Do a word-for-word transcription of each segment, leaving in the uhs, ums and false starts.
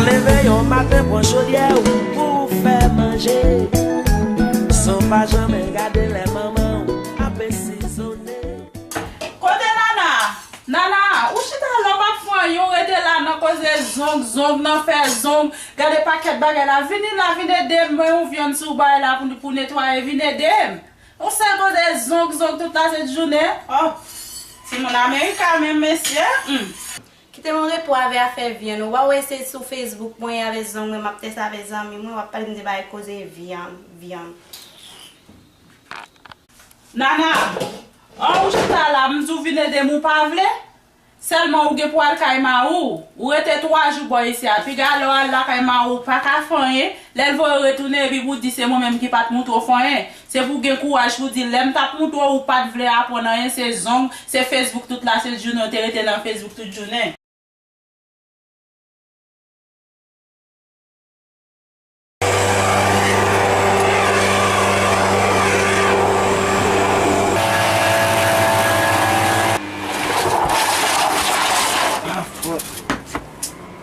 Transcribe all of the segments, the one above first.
Leve yon maten, pran chodyè w pou w fè manje. San w pa janmen gade lè manman w ap esizonnen. Kote Nana? Nana, ou chita la, w p ap fè anyen, w rete la nan koze zong, zong, nan fè zong. Gade pakèt bagay la. Vini la, vin ede m, mwen yon vyann sou bay la pou, pou netwaye, vin ede m. Yon sèl koze zong, zong tout la sent jounen. Oh, timoun Amerika menm, mesye. Hmm. Kite m an repo avè afè vyann ou. W a wè se sou Facebook mwen avè zong mwen, m ap tès avè zanmi mwen, w ap pale m de bagay koze vyann, vyann. Nana, oh, ou chita la, m di w vin ede m, ou pa vle? Sèlman ou gen pou al kay mari w. Ou rete twa jou bò isi a. Piga lè w al lakay mari w, ou pa ka fè anyen. Lè l voye w retounen, epi pou w di se mwen menm ki pa t montre w fè anyen. Se pou w gen kouraj pou w di, lè m t ap montre w, ou pa t vle aprann anyen, se zong, se Facebook tout la sent jounen, ou te rete nan Facebook tout jounen.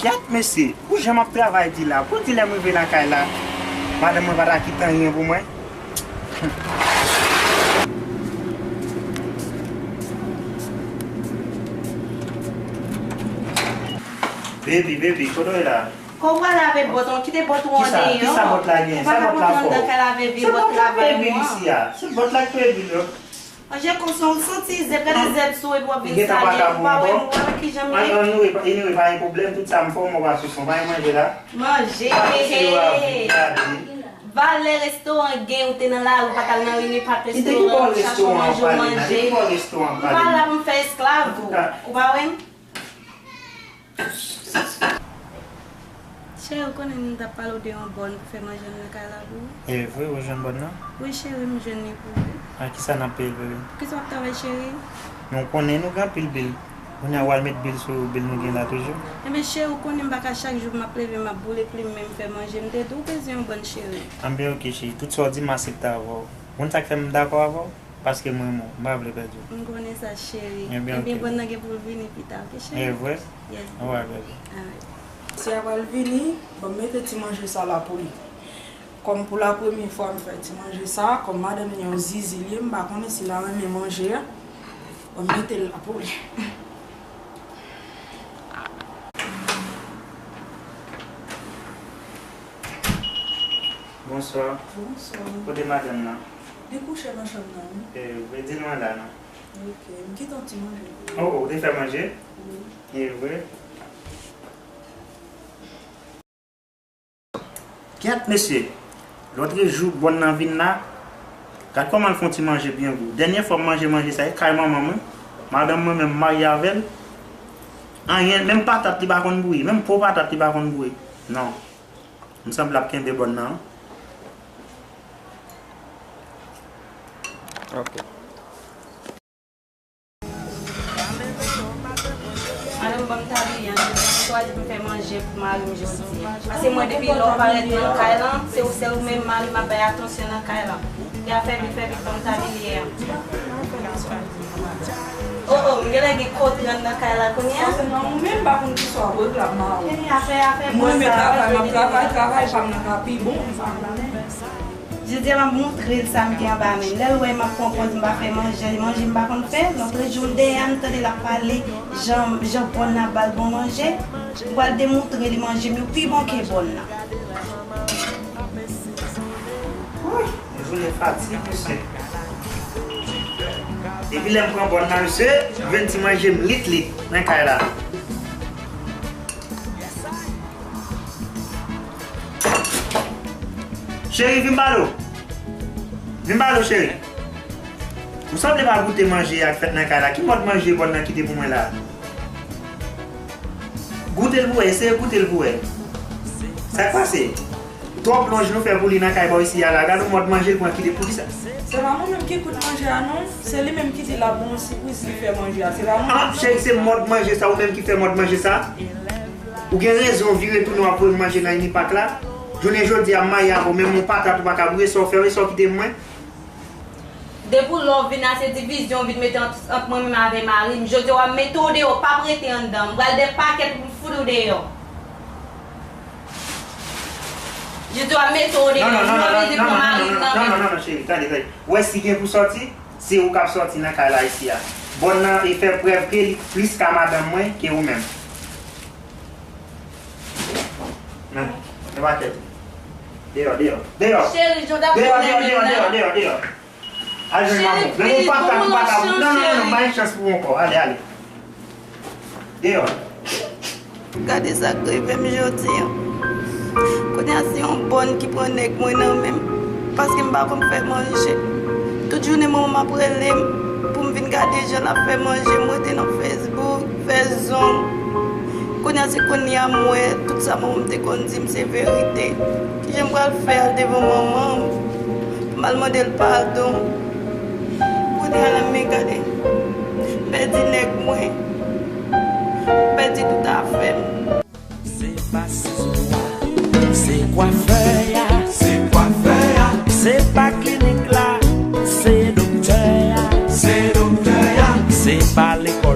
Kèt, mesye, pou jan m ap travay di la, pou di lè m rive lakay la, madanm mwen pa ta kite anyen pou mwen. Baby, baby, kote w ye la? Kò w pral lave bòt ou, kite bòt ou an deyò. Kisa, kisa bòt la gen? Ou pa ka kontan anndan kay lave vye bòt travay ou an. Se bòt la k tou epi l yo. Manje konsa, ou santi zèb, gade zèb sou ou epi w ap vin sale. Ou pa wè, ou pa wè kijan m ye. Anyway, pa gen pwoblèm, tout sa m fè w, mwen pa sou fon, pa gen manje la. Manje, hehe. Valè restoran gen, ou te nan lari, ou pa t al nan Rinipak restoran, chache yon manje ou manje. M pa la pou m fè esklav ou. Ou pa wè m? Cheri, ou konnen m t ap pale w de yon bòn pou fè manje m nan kay la pou ou? E vre, ou jwenn bòn nan? Wi, cheri, m jwenn li pou ou. A kisa n ap peye l, bebe? Poukisa w ap travay, cheri? Men w konnen nou gen anpil bil. Kounye a w al met bil sou bil nou gen la toujou. Enben, cheri, ou konnen m pa ka chak jou m ap leve, m ap boule plim, men m fè manje. M te di w bezwen yon bòn, cheri. Anben, oke, cheri. Tout sa w di m asepte avè w. Ou konn sa k fè m dakò avè w? Paske m renmen w, m pa vle pèdi w. M konnen sa, cheri. Ebyen, oke. Ebyen, bòn nan gen pou l vini pita, oke, cheri? E vre? Yes. Alright, baby. Alright. Mesye a pral vini, ban m mete ti manje sa la pou li. Kòm pou la premye fwa m fè ti manje sa, kòm madanm li yon zizi li ye, m pa konnen si l a renmen manje a. Ban m mete l la pou li. Bonswa. Bonswa. Kote madanm nan? Li kouche nan chanm nan, wi. E, vle di l mwen la, non? Ok, m kite yon ti manje pou li. Oh, oh, ou te fè manje? Wi. E vre? Kèt, mesye. Lòtrejou, bòn nan vin la. Gad kòman l fè yon ti manje byen gou. Dènyè fwa m manje manje sa, e kay manman m, wi. Madanm mwen menm marye avè l. Anyen, menm patat li pa konn bouyi. Menm po patat li pa konn bouyi. Non. M sanble ap kenbe bòn nan. Ok. Madanm, ban m tabliye an, jodi a m chwazi pou m fè manje pou mari m jodi a. Paske mwen, depi lè w parèt nan kay lan, se ou, se ou menm mari m ap bay atansyon nan kay lan. Epi afè vit fè vit, ban m tabliye an. Oh, oh, m genlè gen kòd rann nan kay la kounye a. Sa sèlman ou menm pa konn ki sa w ap regle ap mari w. Epi afè, afè mwen, men travay, m ap travay, travay pa m nan ka pi bon. Jodi a m ap montre l sa m gen anba men m. Lè l wè m ap pran pòz m pa fè manje, manje m pa konn fè. Lòtrejou m dèyè a m tande l ap pale jan, jan bòn nan ap ba l bon manje. M pral demontre li manje m yo pi bon ke bòn nan. Wouy, jounen fatig, mesye. Depi lè m pran bòn nan, mesye, m jwenn ti manje m lit lit nan kay la. Cheri, vin pale w. Vin pale w, cheri. Ou sanble pa goute manje a k fèt nan kay la. Ki mòd manje bòn nan kite pou mwen la? Goute l pou wè, eseye goute l pou wè. Sa k pase? Twòp lonj nou fè pou li nan kay bò isi a la. Gad yon mòd manje l pran kite pou kisa? Se pa mwen menm ki goute manje a non. Se li menm ki di l ap ban yon sipriz li fè manje a. Se pa mwen menm non. Ah, cheri, se mòd manje sa, ou menm ki fè mòd manje sa? Ou gen rezon, w vire tounen w ap voye m manje nan Unipak la. Jounen jodi a, m marye avè w, menm yon patat ou pa ka bouye, sa w fè, sa w kite mwen. Depi lè w vin la, se divizyon w vin mete ant, ant mwen menm avè mari m. Jodi a, w ap mete w deyò, w p ap rete anndan. M pral de pakèt pou m fout ou deyò. Jezi w ap mete w deyò. Non, non, non, Mwen non, vle di non, pran non, mari m non, nan non, men. Non, non, non, cheri, tande, tande. Ou wè si gen pou sòti, se ou k ap sòti nan kay la isi a. Bòn nan e fè prèv ke li plis ka madanm mwen ke ou menm. Men, men pa kèt. Deyò, deyò, deyò. Cheri, jan w t ap Deyò, fè deyò, menm deyò, nan. Deyò, deyò, deyò. Al jwenn manman. Men ou pa ka, ou pa ka. Non, non, non, non, bay chans pou ou ankò. Ale, ale. Deyò. Gade sa k rive m jodi an. Kounye a se yon bòn ki pran nèg mwen nan men m, paske m pa konn fè manje. Tout jounen manman m ap rele m pou m vin gade jan l ap fè manje, m rete nan Facebook, fè zong. Kounye a se kounye a m wè tout sa manman m te konn di m se verite. Kijan m pral fè al devan manman m pou m al mande l padon? Kounye a la men gade, m pèdi nèg mwen, m pèdi tout afè m. Se pa sisou a, se kwafè a. Se kwafè a. Se pa klinik la, se doktè a. Se doktè a. Se pa lekòl.